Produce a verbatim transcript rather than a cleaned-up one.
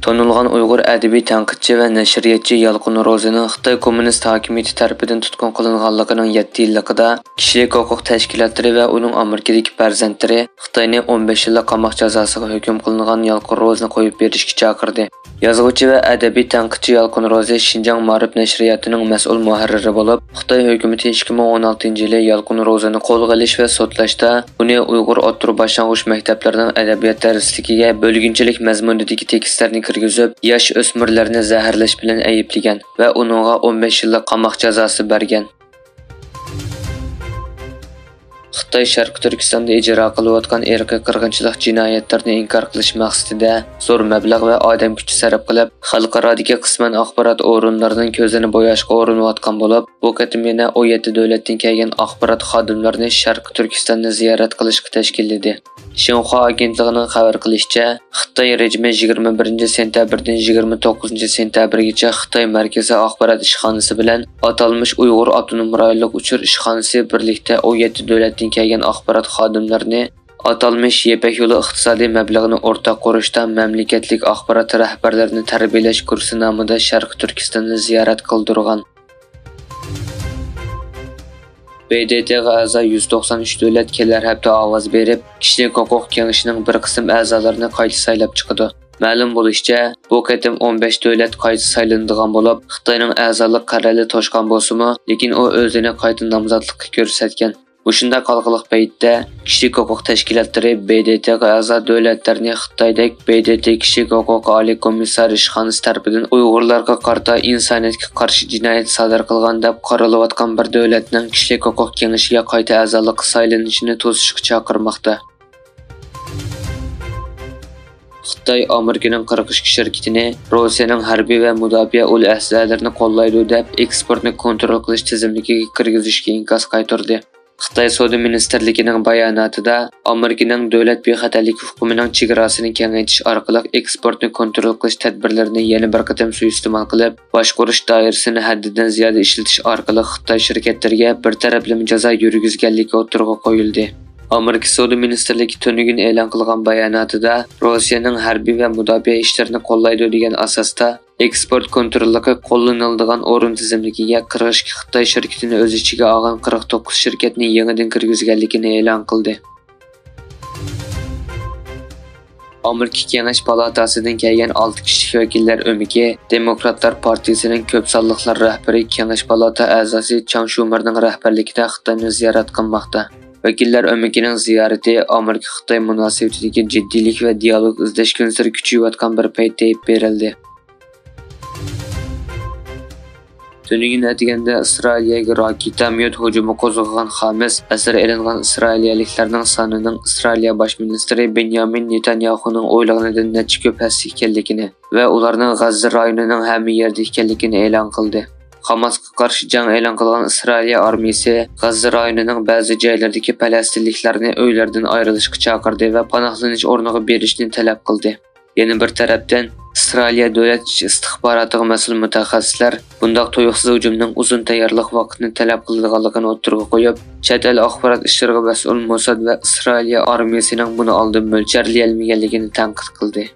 تونۇلغان ئۇيغۇر ئەدەبىي تەنقىدچى ۋە نەشرىياتچى يالقۇن روزىنىڭ خىتاي كوممۇنىست ھاكىمىيىتى تەرىپىدىن تۇتقۇن قىلىنغانلىقىنىڭ يەتتە يىللىقىدا كىشىلىك ھوقۇق تەشكىلاتلىرى ۋە ئۇنىڭ ئامېرىكىدىكى پەرزەنتلىرى خىتاينى ئون بەش يىللىق قاماق جازاسىغا ھۆكۈم قىلىنغان يالقۇن روزىنى قويۇپ بېرىشكە چاقىردى. يازغۇچى ۋە ئەدەبىي تەنقىدچى يالقۇن روزى شىنجاڭ مائارىپ نەشرىياتىنىڭ مەسئۇل مۇھەررىرى بولۇپ، خىتاي ھۆكۈمىتى ئىككى مىڭ ئون ئالتىنچى يىلى يالقۇن روزىنى قولغا ئېلىش ۋە سوتلاشتا، ئۇنى ئۇيغۇر ئوتتۇرا باشلانغۇچ مەكتەپلىرىنىڭ ئەدەبىيات دەرسلىكىگە بۆلگۈنچىلىك مەزمۇنىدىكى تېكىستلەرنى كىرگۈزۈپ، ياش ئۆسمۈرلەرنى زەھەرلەش بىلەن ئەيىبلىگەن ۋە ئۇنىڭغا ئون بەش يىللىق قاماق جازاسى بەرگەن. خىتاي شەرقىي تۈركىستاندا ئىجرا قىلىۋاتقان ئىرقىي قىرغىنچىلىق جىنايەتلىرىنى ئىنكار قىلىش مەقسىتىدە زور مەبلەغ ۋە ئادەم كۈچى سەرپ قىلىپ، خەلقئارادىكى قىسمەن ئاخبارات ئورۇنلىرىنىڭ كۆزىنى بوياشقا ئۇرۇنۇۋاتقان بولۇپ، بۇ قېتىم يەنە ئون يەتتە دۆلەتتىن كەلگەن ئاخبارات خادىملىرىنى شەرقىي تۈركىستاننى زىيارەت قىلىشقا تەشكىللىدى. شىنخۇا ئاگېنتلىقىنىڭ خەۋەر قىلىشىچە، خىتاي رېجىمى يىگىرمە بىرىنچى سېنتەبىردىن يىگىرمە توققۇزىنچى سېنتەبىرگىچە خىتاي مەركىزىي ئاخبارات ئىشخانىسى بىلەن ئاتالمىش ئۇيغۇر ئاپتونوم رايونلۇق ئۇچۇر ئىشخانىسى بىرلىكتە ئون يەتتە دۆلەتتىن كەلگەن ئاخبارات خادىملىرىنى ئاتالمىش يىپەك يولى ئىقتىسادىي مەبلىغىنى ئورتاق قۇرۇشتا مەملىكەتلىك ئاخبارات رەھبەرلىرىنى تەربىيەلەش كۇرسى نامىدا شەرقىي تۈركىستاننى زىيارەت قىلدۇرغان. ب د ت غا ئەزا يۈز توقسان ئۈچ دۆلەت كېلەر ھەپتە ئاۋاز بېرىپ، كىشىلىك ھوقۇق كېڭىشىنىڭ بىر قىسىم ئەزالىرىنى قايتا سايلاپ چىقىدۇ. مەلۇم بولۇشىچە، بۇ قېتىم ئون بەش دۆلەت قايتا سايلىنىدىغان بولۇپ، خىتاينىڭ ئەزالىق قەرەلى توشقان بولسىمۇ، لېكىن ئۇ ئۆزىنى قايتا نامزاتلىققا كۆرسەتكەن. مۇشۇنداق ھالقىلىق پەيتتە كىشىلىك ھوقۇق تەشكىلاتلىرى ب د ت غا ئەزا دۆلەتلەرنى خىتايدەك ب د ت كىشىلىك ھوقۇق ئالىي كومىسسارى ئىشخانىسى تەرىپىدىن ئۇيغۇرلارغا قارىتا ئىنسانىيەتكە قارشى جىنايەت سادىر قىلغان دەپ قارىلىۋاتقان بىر دۆلەتنىڭ كىشىلىك ھوقۇق كېڭىشىگە قايتا ئەزالىققا سايلىنىشىنى توسۇشقا چاقىرماقتا. خىتاي ئامېرىكىنىڭ قىرىق ئىككى شىركىتىنى روسىيەنىڭ ھەربىي ۋە مۇداپىئە ئۇل ئەسلىھەلىرىنى قوللايدۇ دەپ ئېكسپورتنى كونترول قىلىش تىزىملىكىگە كىرگۈزۈشكە ئىنكاس قايتۇردى. خىتاي سودا مىنىستىرلىكىنىڭ باياناتىدا، ئامېرىكىنىڭ دۆلەت بىخەتەرلىكى ئۇقۇمىنىڭ چېگراسىنى كېڭەيتىش ئارقىلىق ئېكسپورتنى كونترول قىلىش تەدبىرلىرىنى يەنە بىر قېتىم سۇيىئىستېمال قىلىپ، باشقۇرۇش دائىرىسىنى ھەددىدىن زىيادە ئىشلىتىش ئارقىلىق خىتاي شىركەتلىرىگە بىر تەرەپلىمە جازا يۈرگۈزگەنلىكى ئوتتۇرىغا قويۇلدى. ئامېرىكا سودا مىنىستىرلىكى تۈنۈگۈن ئېلان قىلغان باياناتىدا، روسىيەنىڭ ھەربىي ۋە مۇداپىئە ئىشلىرىنى قوللايدۇ دېگەن ئاساستا، ئېكسپورت كونتروللۇقى قوللىنىلىدىغان ئورۇن تىزىملىكىگە قىرىق ئىككى خىتاي شىركىتىنى ئۆز ئىچىگە ئالغان قىرىق توققۇز شىركەتنى يېڭىدىن كىرگۈزگەنلىكىنى ئېلان قىلدى. ئامېرىكا كېڭەش پالاتاسىدىن كەلگەن ئالتە كىشىلىك ۋەكىللەر ئۆمىكى، دېموكراتلار پارتىيىسىنىڭ كۆپ سانلىقلار رەھبىرى، كېڭەش پالاتا ئەزاسى چاڭ شۇمېرنىڭ رەھبەرلىكىدە خىتاينى زىيارەت قىلماقتا. ۋەكىللەر ئۆمىكىنىڭ زىيارىتى ئامېرىكا-خىتاي مۇناسىۋىتىدىكى جىددىيلىك ۋە دىيالوگ ئىزدەش كۈنسېرى كۈچىيىۋاتقان بىر پەيتتە ئېلىپ بېرىلدى. تۈنۈگۈن ئەتىگەندە ئىسرائىلىيەگە راكېتا ياميوت ھۇجۇمى قوزغىغان خامەس ئەسىر ئېلىنغان ئىسرائىلىيەلىكلەرنىڭ سانىنىڭ ئىسرائىلىيە باش مىنىستىرى بېنيامىن نېتانياخۇنىڭ ئويلىغىنىدىن نەچچە كۆپ ھەسسە ئىكەنلىكىنى ۋە ئۇلارنىڭ غەززە رايونىنىڭ ھەممە يېرىدە ئىكەنلىكىنى ئېلان قىلدى. خاماسقا قارشى جەڭ ئېلان قىلغان ئىسرائىلىيە ئارمىيىسى غەززە رايونىنىڭ بەزى جايلىرىدىكى پەلەستىنلىكلەرنى ئۆيلىرىدىن ئايرىلىشقا چاقىردى ۋە پاناھلىنىش ئورنىغا بېرىشنى تەلەپ قىلدى. يەنە بىر تەرەپتىن، ئىسرائىلىيە دۆلەت ئىچى ئىستىخباراتىغا مەسئۇل مۇتەخەسسىسلەر بۇنداق تۇيۇقسىز ھۇجۇمنىڭ ئۇزۇن تەييارلىق ۋاقتىنى تەلەپ قىلىدىغانلىقىنى ئوتتۇرىغا قويۇپ، چەت ئەل ئاخبارات ئىشلىرىغا مەسئۇل موساد ۋە ئىسرائىلىيە ئارمىيىسىنىڭ بۇنى ئالدىن مۆلچەرلىيەلمىگەنلىكىنى تەنقىد قىلدى.